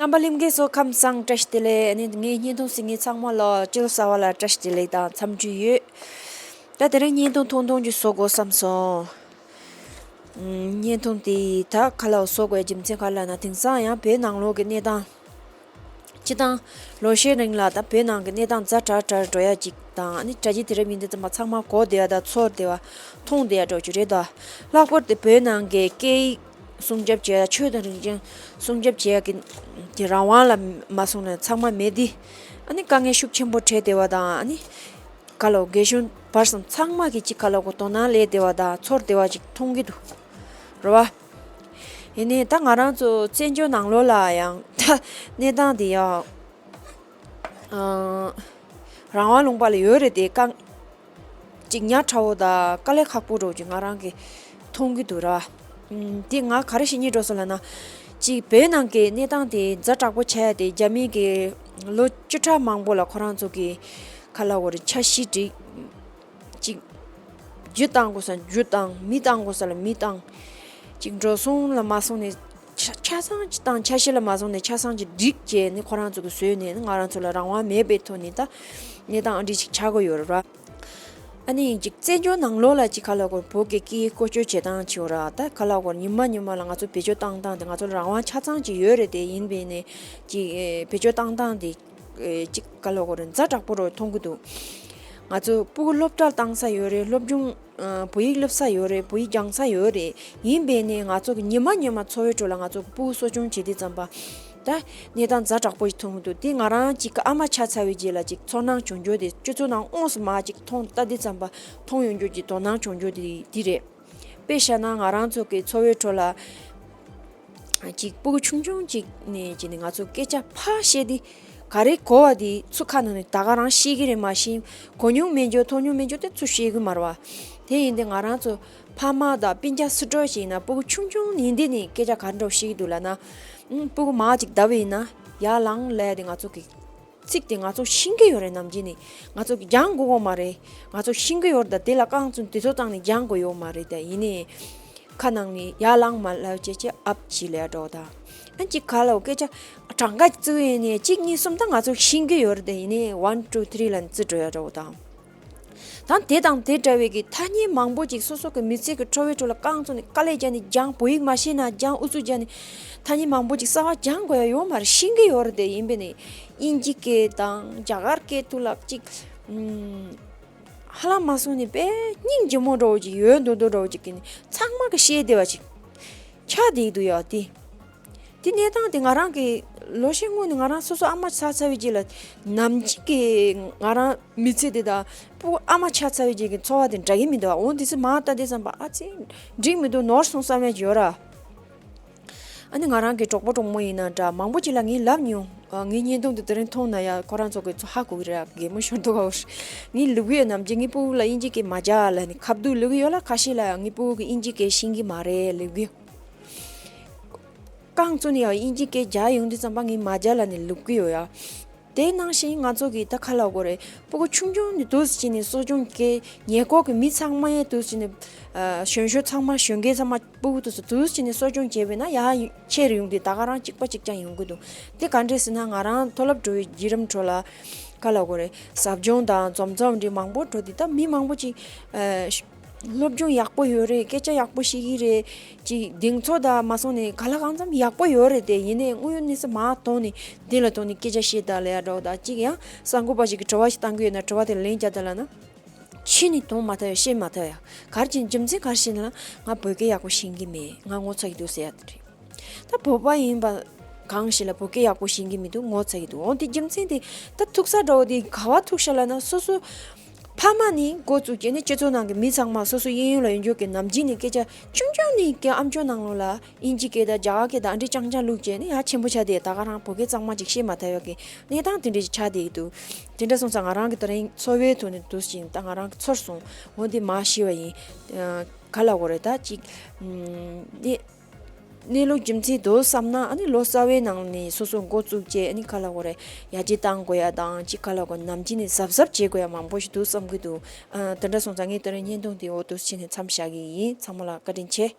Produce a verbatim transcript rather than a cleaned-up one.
རྣམ་པ་ལྷན་རྒྱས་ཚོ་ཁམས་བཟང་བཀྲ་ཤིས་བདེ་ལེགས། ཨ་ནི་ངའི་བརྙན་ཐུང་གཟིགས་མཁན་ཚང་མ་ལ་སྤྱི་ལོ་གསར་པ་ལ་བཀྲ་ཤིས་བདེ་ལེགས་དང་འཚམས་འདྲི་ཡོད། ད་དེ་རིང་བརྙན་ཐུང་ཐུང་ཐུང་ཅིག་བཟོ་དགོས་བསམ་སོང་། ཨུམ། བརྙན་ཐུང་དེ་ད་ག་ལ་བཟོ་དགོས་རྒྱུ་མཚན་ག་རེ་ལབ་ན། དེང་སང་ཡང་བོད་ནང་ལོགས་ཀྱི་གནས་སྟངས། སྤྱིར་བཏང་ལོ་ཤས་རིང་ལ་ད་བོད་ནང་གི་གནས་སྟངས་ཛ་དྲག་དྲག་འགྲོ་ཡ་ཅིག་དང་། ཨ་ནི་དྲ་རྒྱའི་དུས་རབས་ཡིན་དུས་ཙམ་པ་ཚང་མ་གོ་བདེ་བ་དང་ཚོར་བདེ་བ་མཐོང་བདེ་བ་འདྲ་ཅིག་རེད་ད། ལྷག་པར་དུ་བོད་ནང་གི་སྐད་ཡིག་སྲུང་སྐྱོབ་བྱེད་ཡ། ཆོས་དང་རིག་གཞུང་སྲུང་སྐྱོབ་བྱེད་ཡ་གི་དེ་རང་དབང་ལ་མ་སོང་ནས་ཚང་མ་མེད་དེ། ཨ་ནི་དཀའ་ངལ་ཤུགས་ཆེན་པོ་འཕྲད་བདེ་བ་དང་། ཨ་ནི་ག་ལ་རྒན་གཞོན་བར་གསུམ་ཚང་མ་གི་ཅིག་ག་ལ་གོ་དོ་སྣང་སླེབས་བདེ་བ་དང་ཚོར་བདེ་བ་ཅིག་མཐོང་གི་འདུག་རེད་བ། ཡིན་ནའི་ད་ང་རང་ཚོ་བཙན་བྱོལ་ནང་ལོགས་ལ་ཡང་ད་གནས་སྟངས་དེ་ཡང་ཨང་། རང་དབང་ལུང་པ་ལ་ཡོད་རེད་དེ། དཀའ་ཅིག་ཉག་ཕྲ་བོ་དང་དཀའ་ལས་ཁག་པོ་འདྲ་ཅིག་ང་རང་གི་མཐོང་གི་འདུག་ར། ཨུམ། དེ་ང་ག་རེ་བཤད་སྙིང་འདོད་སོང་ལབ་ན། ཅིག་བོད་ནང་གི་གནས་སྟངས་དེ་ཛ་དྲག་པོ་ཆགས་ཡ་དེ་རྒྱ་མི་གི་ལོ་བཅུ་ཕྲག་མང་པོ་ལ་ཁོ་རང་ཚོ་གི་ག་ལ་གོ་རེ་འཆར་གཞི་སྒྲིག་ཅིག་རྒྱུ་བཏང་དགོས་ས་རྒྱུ་བཏང་། མི་བཏང་དགོས་ས་ལ་མི་བཏང་། ཅིག་འགྲོ་སོང་ལ་མ་སོང་ནས་ཆ་ཆ་ཚང་ཅིག་བཏང་། འཆར་གཞི་ལ་མ་སོང་ནས་ཆ་ཚང་ཅིག་སྒྲིག་བྱས་ནས་ཁོ་རང་ཚོ་གིས་བཟོས་ནས་ང་རང་ཚོ་ལ་རང་དབང་མེད་པའི་ཐོག་ནས་ད་གནས་སྟངས་ཨ་འདྲ་ཅིག་ཆགས་ཀྱི་ཡོད་རེད་ར། ཨ་ནི་ཅིག་བཙན་བྱོལ་ནང་ལོགས་ལ་ཅིག་ག་ལ་གོ་བོད་ཀྱི་སྐད་ཡིག་བཀོལ་སྤྱོད་བྱེད་སྟངས་ཅིག་ཡོད་ར། ད་ག་ལ་གོ་ཉི་མ་ཉི་མ་ལ་ང་ཚོ་བེད་སྤྱོད་བཏང་སྟངས་དེ་ང་ཚོ་ལ་རང་དབང་ཆ་ཚང་ཅིག་ཡོད་རེད་དེ། ཡིན་པས་ནས་ཅིག་ཨེ་བེད་སྤྱོད་བཏང་སྟངས་དེ་ཨེ་ཅིག་ག་ལ་གོ་རེ་ཛ་དྲག་པོ་རུ་མཐོང་གི་འདུག་ང་ཚོ་སྤུ་གུ་སློབ་གྲྭ་བཏང་ས་ཡོད་རེད། སློབ་སྦྱོང་ཨ་བོད་ཡིག་སློབ་ས་ཡོད་རེད། བོད་ཡིག་སྦྱང་ས་ཡོད་རེད། ཡིན་པས་ནས་ང་ཚོ་གི་ཉི་མ་ཉི་མ་འཚོ་བའི་ཁྲོད་ལ་ང་ཚོ་གི་སྤུ་གུ་གསོ་སྐྱོང་བྱེད་དུས་ཙམ་པ་ད་གནས་སྟངས་ཛ་དྲག་པོ་ཞིག་མཐོང་གི་འདུག་དེ་ང་རང་ཅིག་གི་ཨ་མ་ཆགས་ཚར་བའི་རྗེས་ལ་ཅིག་ཚོར་སྣང་བྱུང་རྒྱུ་དེ། སྤྱི་ཚོགས་ནང་དངོས་སུ་མར་ཅིག་མཐོང་ལྟ་དུས་ཙམ་པ་མཐོང་ཡོང་རྒྱུ་ཅིག་དོ་སྣང་བྱུང་རྒྱུ་དེ་དེ་རེད། དཔེ་བཞག་ན་ང་རང་ཚོ་གི་འཚོ་བའི་ཁྲོད་ལ་ཅིག་སྤུ་གུ་ཆུང་ཆུང་ཅིག་ནས་ཅིག་ནས་ང་ཚོ་སྐད་ཆ་ཕར་བཤད་དེ་ག་རེ་གོ་བ་དེ་ཚུར་ཁ་ནང་ནས་ད་ག་རང་ཤེས་ཀྱི་རེད། མ་གཞི་གོ་མྱོང་མེད་རྒྱུ་མཐོང་མྱོང་མེད་རྒྱུ་དེ་ཚུར་ཤེས་ཀྱི་མ་རེད་བ། དེ་ཡིན་དུས་ང་རང་ཚོ་ཕ་མ་དང་སྤུན་ཀྱག་སུ་འདྲ་ཞིག་ཡིན་ན་སྤུ་གུ་ཆུང་ཆུང་ཡིན་དུས་ནས་སྐད་ཆ་ག་འདྲ་བཤད་ཀྱི་འདུག་ལབ་ན། ཨང་། སྤུ་གུ་མར་ཅིག་བརྡབས་པ་ཡིན་ན་ཡར་ལངས་ལབ་དེ་ང་ཚོ་གི་ཚིག་དེ་ང་ཚོ་ཤེས་ཀྱི་ཡོད་རེད། ནམ་རྒྱུན་ནས་ང་ཚོ་གི་སྦྱང་དགོས་ཀྱི་མ་རེད། ང་ཚོ་ཤེས་ཀྱི་ཡོད་རེད། ད་དེ་ལ་རྐང་བཙུགས་དེ་ཚོ་བཏང་ནས་སྦྱང་དགོས་ཡོད་མ་རེད། ད་ཡིན་ནའི་ཁ་ནང་ནས་ཡར་ལངས་མར་ལབ་བྱས་བྱས་ཨབ་ཅིག་ལབ་འགྲོ་ད། ཨ་ཅིག་ག་ལ་སྐད་ཆ་གྲངས་ཀ་བརྩི་ཡིན་ནའི་གཅིག་གཉིས་གསུམ་ད་ང་ཚོ་ཤེས་ཀྱི་ཡོད་རེད། ད་ཡིན་ནའི་ཝན་ཊུ་ཐི་རི་ལབ་ནས་བརྩི་འགྲོ་ཡ་འགྲོ་ད། ད་དེ་དང་དེ་འདྲ་བའི་གི་ཐ་སྙད་མང་པོ་ཅིག་སོ་སོ་གི་མི་ཚེ་གི་འཚོ་བའི་ཁྲོད་ལ་རྐང་བཙུགས་ནས་དཀའ་ལས་བརྒྱབ་ནས་སྦྱང་། བོད་ཡིག་མ་ཤེས་ན་སྦྱང་། ཨུ་ཚུགས་བརྒྱབ་ནས་ཐ་སྙད་མང་པོ་ཅིག་གསར་པ་སྦྱང་དགོས་ཡ་ཡོད་མ་རེད། ཤེས་ཀྱི་ཡོད་རེད། དེ་ཡིན་པས་ནས་དབྱིན་ཇི་སྐད་དང་རྒྱ་གར་སྐད་དུ་ལབ་ཅིག་ཧ་ལམ་མ་སོང་ནས་དཔེ་སྙིང་རྗེ་མོ་འདྲ་བོ་ཅིག་ཡོད་མདོག་མདོག་འདྲ་བོ་ཅིག་གི་ནས་ཚང་མ་གི་ཤེས་བདེ་བ་ཅིག་ཆགས་བསྡད་འདུག་ཡ། དེ་དེ་གནས་སྟངས་དེ་ང་རང་གི་ལོ་ཤས་སྔོན་ནས་ང་རང་སོ་སོ་ཨ་མ་ཆགས་ཚར་བའི་རྗེས་ལ་ནམ་རྒྱུན་གི་ང་རང་མི་ཚེ་དེ་དང་སྤུ་གུ་ཨ་མ་ཆགས་ཚར་བའི་རྗེས་ཀྱི་འཚོ་བ་དེ་འདྲ་གི་མི་འདུག་འོ་དེ་ཚོ་མར་ལྟ་དུས་ཙམ་པ་ཨ་ཙི་འགྲིག་མི་འདུག་ནོར་སོང་བསམ་ཡ་ཅིག་ཡོད་ར། ཨ་ནི་ང་རང་གི་གྲོགས་པོ་གྲོགས་མོ་ཡིན་ན་འདྲ་མང་པོ་ཅིག་ལ་ངས་ལབ་མྱོང་། ཨ་ངའི་བརྙན་ཐུང་དེ་དེ་རིང་མཐོང་ན་ཡ་ཁོ་རང་ཚོ་གི་ཚོ་ཧ་གོ་གི་རེད། གད་མོ་ཤོར་འདུག་ག་འོ། ངས་ལབ་གི་ཡོད། ནམ་རྒྱུན་ངའི་སྤུ་གུ་ལ་དབྱིན་ཇི་སྐད་མ་རྒྱག་ལབ་ནས་ཁ་བསྡུར་ལབ་གི་ཡོད་ལ། ཁ་ཤས་ལ་ཡང་ངའི་སྤུ་གུ་གི་དབྱིན་ཇི་སྐད་ཤེས་ཀྱི་མ་རེད་ལབ་གི་ཡོད། རྐང་བཙུགས་ནས་ཡང་དབྱིན་ཇི་སྐད་རྒྱག་ཡོང་དུས་ཙམ་པ་ངས་མ་རྒྱག་ལབ་ནས་ལབ་གི་ཡོད་ཡ། དེ་ནང་བཞིན་ང་ཚོ་གི་ད་ག་ལབ་དགོས་རེད། སྤུ་གུ་ཆུང་ཆུང་ནས་འདུག་སེ་བྱས་ནས་གསོ་སྐྱོང་གི་ཉེ་འཁོར་གྱི་མི་ཚང་མ་ཡང་འདུག་སེ་བྱས་ནས་ཨ་གཞོན་གཞོན་ཚང་མ་གཞོན་སྐྱེས་ཚང་མ་སྤུ་གུ་དེ་ཚོ་འདུག་སེ་བྱས་ནས་གསོ་སྐྱོང་བྱས་པས་ན་ཡར་ཆེར་ཡོང་དུས་ད་ག་རང་གཅིག་པ་གཅིག་རྐྱང་ཡོང་གི་འདུག་དེ་ག་འདྲས་ཟེར་ན་ང་རང་མཐོ་སློབ་འགྲོ་བའི་བརྒྱུད་རིམ་ཁྲོད་ལ་ག་ལབ་དགོས་རེད། ཟབ་སྦྱོང་དང་འཛོམས་འཛོམས་འདྲ་མང་པོ་འགྲོ་དུས་ད་མི་མང་པོ་ཅིག་ཨ། སློབ་སྦྱོང་ཡག་པོ་ཡོད་རེད། སྐད་ཆ་ཡག་པོ་བཤད་ཀྱི་རེད། ཅིག་གདེང་ཚོད་དང་མ་སོང་ནས་ག་ལ་གང་འཚམ་ཡག་པོ་ཡོད་རེད་དེ། ཡིན་ནའི་དངོས་ཡོད་གནས་ཚུལ་མར་མཐོང་ནས་དེ་ལ་ཐོག་ནས་སྐད་ཆ་བཤད་དང་ལབ་ཡ་འདྲ་བོ་དང་། ཅིག་ཡང་གསར་འགོད་པ་ཞིག་གིས་དྲི་བ་ཞིག་བཏང་གི་ཡོད་ན་དྲི་བ་དེ་ལ་ལན་རྒྱག་དང་ལབ་ན། ཕྱི་ནས་མཐོང་མ་ཐུབ་ཡ། བཤད་མ་ཐུབ་ཡ། ག་རེ་བྱས་ནས་རྒྱུ་མཚན་ག་རེ་བྱས་ནས་ལབ་ན། ང་བོད་སྐད་ཡག་པོ་ཤེས་ཀྱི་མེད། ང་ངོ་ཚ་གི་འདུག་ཟེར་ཡ་དེ་རེད། ད་བོད་པ་ཡིན་པ་གང་ཞིག་ལ་བོད་སྐད་ཡག་པོ་ཤེས་ཀྱི་མི་འདུག་ངོ་ཚ་གི་འདུག་འོ་དེ་རྒྱུ་མཚན་དེ་ད་ཐུག་ས་འདྲ་བོ་དེ་ག་བ་ཐུག་ཤག་ལབ་ན། སོ་སོ་ཕ་མ་ནས་འགོ་བཙུགས་བྱས་ནས་སྤྱི་ཚོགས་ནང་གི་མི་ཚང་མ་སོ་སོ་གཡས་གཡོན་ལ་ཡོད་འཇོག་གི་ནམ་རྒྱུན་ནས་སྐད་ཆ་ཆུང་ཆུང་ནས་ཀྱང་ཨམ་ཅོག་ནང་ལོགས་ལ་དབྱིན་ཇི་སྐད་དང་རྒྱ་གར་སྐད་དང་ཨ་འདྲས་རྐྱང་རྐྱང་བླུགས་བྱས་ནས་ཡར་ཆེན་པོ་ཆགས་ཏེ་ད་ག་རང་བོད་སྐད་གཙང་མ་ཅིག་བཤད་མ་ཐུབ་ཡོད་ཀྱི་གནས་སྟངས་དེ་འདྲས་ཅིག་ཆགས་བསྡད་ཀྱི་འདུག་དེ་འདྲ་སོང་ཙང་ང་རང་གི་དེ་རིང་འཚོ་བའི་ཐོག་ནས་འདུག་ཅིང་ད་ང་རང་གི་ཚོར་སོང་། འོ་འདི་མ་ཤི་བ་ཡིན། ག་ལབ་དགོས་རེད། ད་ཅིག་ཨ་ནི། གནས་ལུགས་རྒྱུ་མཚན་དེ་བསམ་ན། ཨ་ནི་ལོ་གསར་བའི་ནང་ནས་སོ་སོ་འགོ་བཙུགས་བྱས། ཨ་ནི་ག་ལབ་དགོས་རེད། ཡར་རྒྱས་གཏང་དགོས་ཡ་དང་། ཅིག་ག་ལབ་དགོས། ནམ་རྒྱུན་ནས་གཟབ་གཟབ་བྱེད་དགོས་ཡ་མང་པོ་ཞིག་འདུག་བསམ་གྱི་འདུག་ཨ། དེ་འདྲ་སོང་ཙང་ངས་དེ་རིང་བརྙན་ཐུང་དེ་འོ་འདུག་སེ་བྱས་ནས་མཚམས་བཞག་གི་ཡིན། ཚང་མ་ལ་བཀའ་དྲིན་ཆེ།